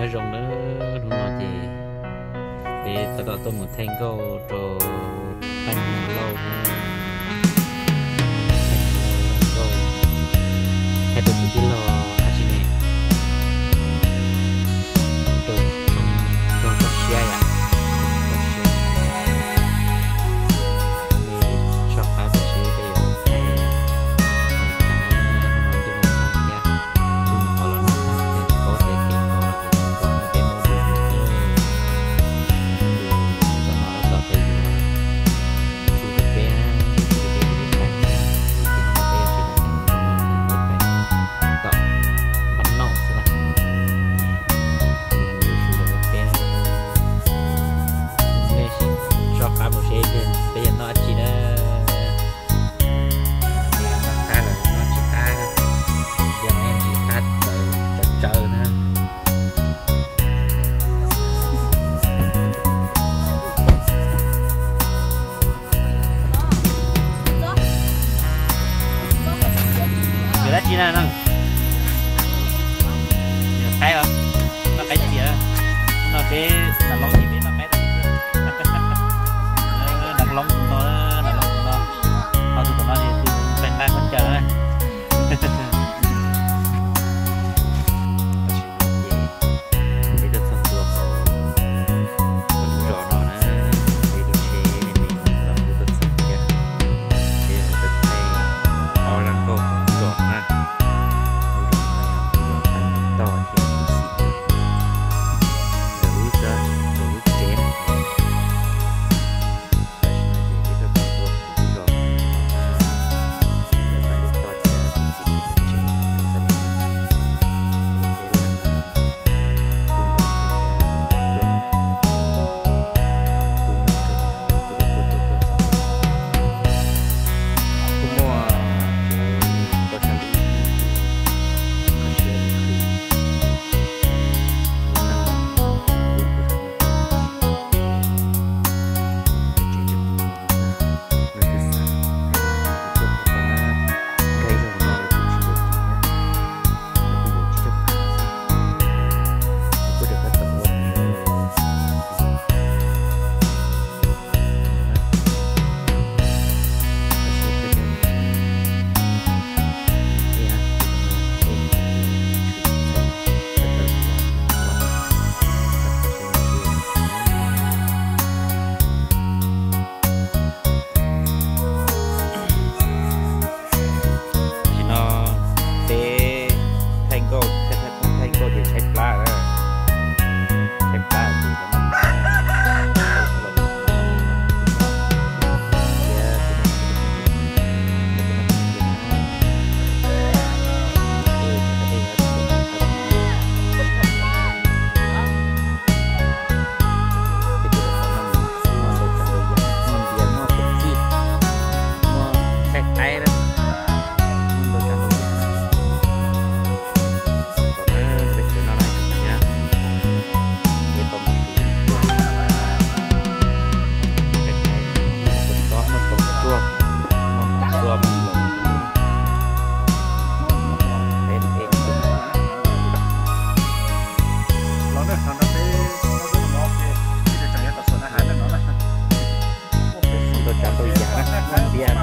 Nyob zoo nawb, hnub no ces peb tab tom tuaj mus thaij nkauj rau Paj Nyiag Lauj na. Thaij nkauj, thaij rau tus tij laug dab tsi ne, rau, rau toj siab yom, toj siab. Soj qab mus seb peb yuav thaij li cas na, hnub no ntuj muaj txoog thiab, ntuj nyuam qhuav los nag thiab, paub tias kev nkaus los kev nkaus no peb muab du mus thiab. Tus tom no tab tom peb yuav txhub rau peb, txhub rau peb tus ib pais thiab, vim tias hnub no peb yuav tsis los nyob hnub no tus ib pais tom Npab Nauj xwb na. Mus lub su rau peb, nej sim soj qab mus seb peb yog noj dab tsi na. Noj qab los noj tsis qab, yog noj tsis qab txawv tsawv na. Yog dab tsi na no? Yog qaib os, noj qaib txias. No peb noj loob ces peb noj qaib tag. Noj loob tus no, noj loob tus no. Ho tus tom no ces tus nqaij nqaij khaub ncaws na. Peb tuaj txog ntua hauv lub zos no na, peb tuaj tsheb me me los peb tuaj txog thiab. Peb tuaj thaij ob zaj nkauj hauv lub zos no na. Lub zos no yog lub zos Paj Nyiag Toj thiab Tub Xim nkawd lub, nkawd lub tsev. Tam sim no ces peb tuaj txog ntua hauv lub zos no na, lawv Paj Nyiag Toj thiab Tub Xim nkawd lub tsev. Tam sim no peb thaij nkauj, thaij nkauj ces tshaib plab na, tshaib plab ces Ntau tsav ntau yam na,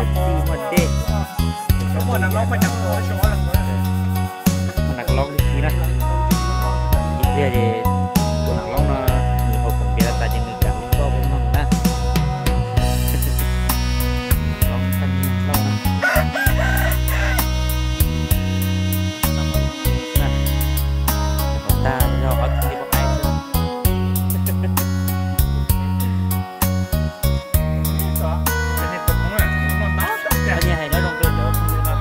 muaj npias ntawm txij muaj dej, muaj nas loob li si na. Ib pliag ces tus nas loob no nws haus khoom npias tas ces nws kam mus koj peb mloog na. Loob Paj Nyiag Lauj na. Tag yog qhov twg li poj qaib xwb. Paj Nyiag hais nyob zoo rau cov phooj ywg no.